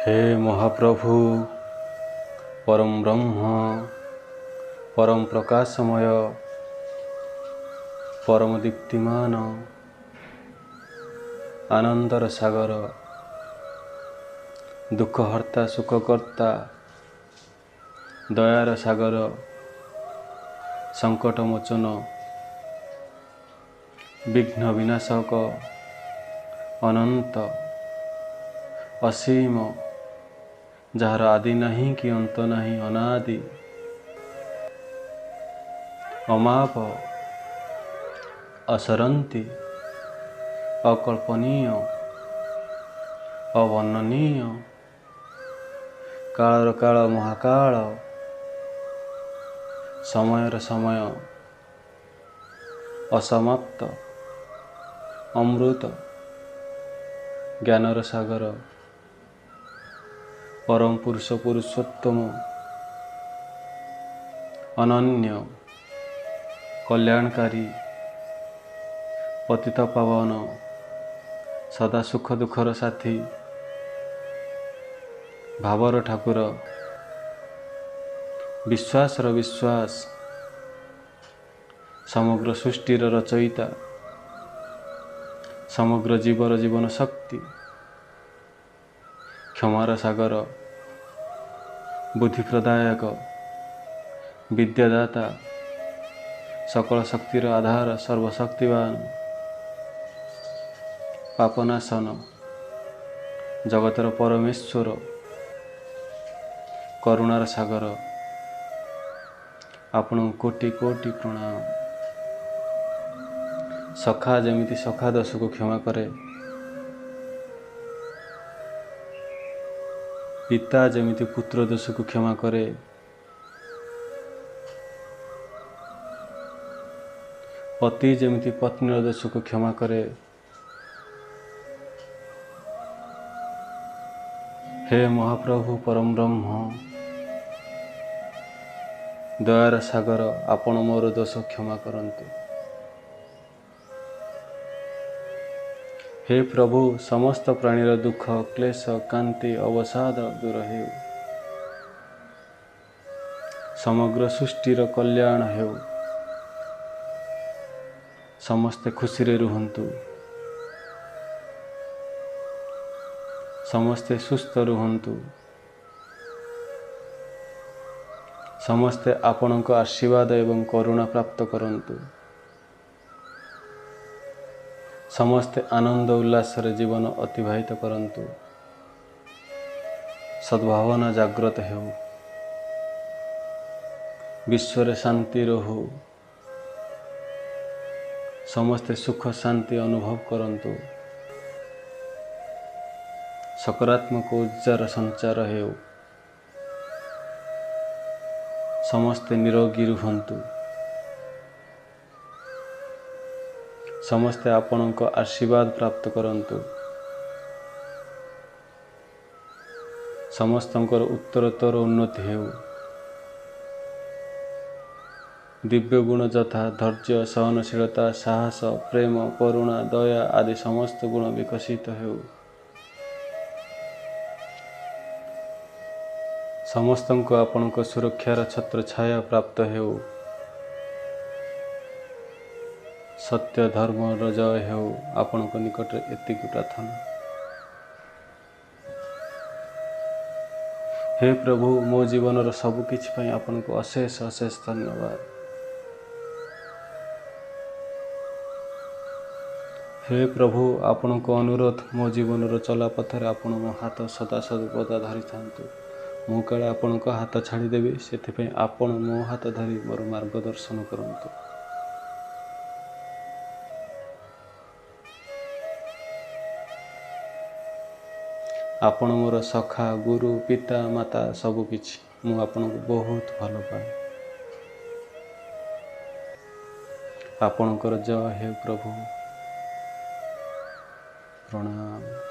ହେ ମହାପ୍ରଭୁ, ପରମ ବ୍ରହ୍ମ, ପରମ ପ୍ରକାଶମୟ, ପରମ ଦୀପ୍ତିମାନ, ଆନନ୍ଦର ସାଗର, ଦୁଃଖହର୍ତ୍ତା ସୁଖକର୍ତ୍ତା, ଦୟାର ସାଗର, ସଙ୍କଟମୋଚନ, ବିଘ୍ନ ବିନାଶକ, ଅନନ୍ତ, ଅସୀମ, ଯାହାର ଆଦି ନାହିଁ କି ଅନ୍ତ ନାହିଁ, ଅନାଦି, ଅମାପ, ଅସରନ୍ତି, ଅକଳ୍ପନୀୟ, ଅବର୍ଣ୍ଣନୀୟ, କାଳର କାଳ ମହାକାଳ, ସମୟର ସମୟ, ଅସମାପ୍ତ, ଅମୃତ, ଜ୍ଞାନର ସାଗର, ପରମ ପୁରୁଷ ପୁରୁଷୋତ୍ତମ, ଅନନ୍ୟ, କଲ୍ୟାଣକାରୀ, ପତିତ ପାବନ, ସଦା ସୁଖ ଦୁଃଖର ସାଥୀ, ଭାବର ଠାକୁର, ବିଶ୍ୱାସର ବିଶ୍ୱାସ, ସମଗ୍ର ସୃଷ୍ଟିର ରଚୟିତା, ସମଗ୍ର ଜୀବର ଜୀବନ ଶକ୍ତି, କ୍ଷମାର ସାଗର, ବୁଦ୍ଧି ପ୍ରଦାୟକ, ବିଦ୍ୟାଦାତା, ସକଳ ଶକ୍ତିର ଆଧାର, ସର୍ବଶକ୍ତିବାନ, ପାପନାଶନ, ଜଗତର ପରମେଶ୍ୱର, କରୁଣାର ସାଗର, ଆପଣଙ୍କୁ କୋଟି କୋଟି ପ୍ରଣାମ। ସଖା ଯେମିତି ସଖା ଦୋଷକୁ କ୍ଷମା କରେ, ପିତା ଯେମିତି ପୁତ୍ର ଦୋଷକୁ କ୍ଷମା କରେ, ପତି ଯେମିତି ପତ୍ନୀର ଦୋଷକୁ କ୍ଷମା କରେ, ହେ ମହାପ୍ରଭୁ ପରମ ବ୍ରହ୍ମ, ଦୟାର ସାଗର, ଆପଣ ମୋର ଦୋଷ କ୍ଷମା କରନ୍ତୁ। ହେ ପ୍ରଭୁ, ସମସ୍ତ ପ୍ରାଣୀର ଦୁଃଖ, କ୍ଲେଶ, କାନ୍ତି, ଅବସାଦ ଦୂର ହେଉ, ସମଗ୍ର ସୃଷ୍ଟିର କଲ୍ୟାଣ ହେଉ, ସମସ୍ତେ ଖୁସିରେ ରୁହନ୍ତୁ, ସମସ୍ତେ ସୁସ୍ଥ ରୁହନ୍ତୁ, ସମସ୍ତେ ଆପଣଙ୍କ ଆଶୀର୍ବାଦ ଏବଂ କରୁଣା ପ୍ରାପ୍ତ କରନ୍ତୁ, ସମସ୍ତେ ଆନନ୍ଦ ଉଲ୍ଲାସରେ ଜୀବନ ଅତିବାହିତ କରନ୍ତୁ, ସଦ୍ଭାବନା ଜାଗ୍ରତ ହେଉ, ବିଶ୍ୱରେ ଶାନ୍ତି ରହୁ, ସମସ୍ତେ ସୁଖ ଶାନ୍ତି ଅନୁଭବ କରନ୍ତୁ, ସକାରାତ୍ମକ ଉର୍ଜାର ସଞ୍ଚାର ହେଉ, ସମସ୍ତେ ନିରୋଗୀ ରୁହନ୍ତୁ, ସମସ୍ତେ ଆପଣଙ୍କ ଆଶୀର୍ବାଦ ପ୍ରାପ୍ତ କରନ୍ତୁ, ସମସ୍ତଙ୍କର ଉତ୍ତରୋତ୍ତର ଉନ୍ନତି ହେଉ, ଦିବ୍ୟ ଗୁଣ ଯଥା ଧୈର୍ଯ୍ୟ, ସହନଶୀଳତା, ସାହସ, ପ୍ରେମ, କରୁଣା, ଦୟା ଆଦି ସମସ୍ତ ଗୁଣ ବିକଶିତ ହେଉ, ସମସ୍ତଙ୍କୁ ଆପଣଙ୍କ ସୁରକ୍ଷାର ଛତ୍ରଛାୟା ପ୍ରାପ୍ତ ହେଉ, ସତ୍ୟ ଧର୍ମର ଜୟ ହେଉ। ଆପଣଙ୍କ ନିକଟରେ ଏତିକି ପ୍ରାର୍ଥନା। ହେ ପ୍ରଭୁ, ମୋ ଜୀବନର ସବୁକିଛି ପାଇଁ ଆପଣଙ୍କୁ ଅଶେଷ ଅଶେଷ ଧନ୍ୟବାଦ। ହେ ପ୍ରଭୁ, ଆପଣଙ୍କ ଅନୁରୋଧ, ମୋ ଜୀବନର ଚଲାପଥରେ ଆପଣ ମୋ ହାତ ସଦା ସର୍ବଦା ଧରିଥାନ୍ତୁ। ମୁଁ କାଳେ ଆପଣଙ୍କ ହାତ ଛାଡ଼ିଦେବି, ସେଥିପାଇଁ ଆପଣ ମୋ ହାତ ଧରି ମୋର ମାର୍ଗଦର୍ଶନ କରନ୍ତୁ। ଆପଣ ମୋର ସଖା, ଗୁରୁ, ପିତା, ମାତା ସବୁକିଛି। ମୁଁ ଆପଣଙ୍କୁ ବହୁତ ଭଲ ପାଏ। ଆପଣଙ୍କର ଜୟ ହେଉ ପ୍ରଭୁ। ପ୍ରଣାମ।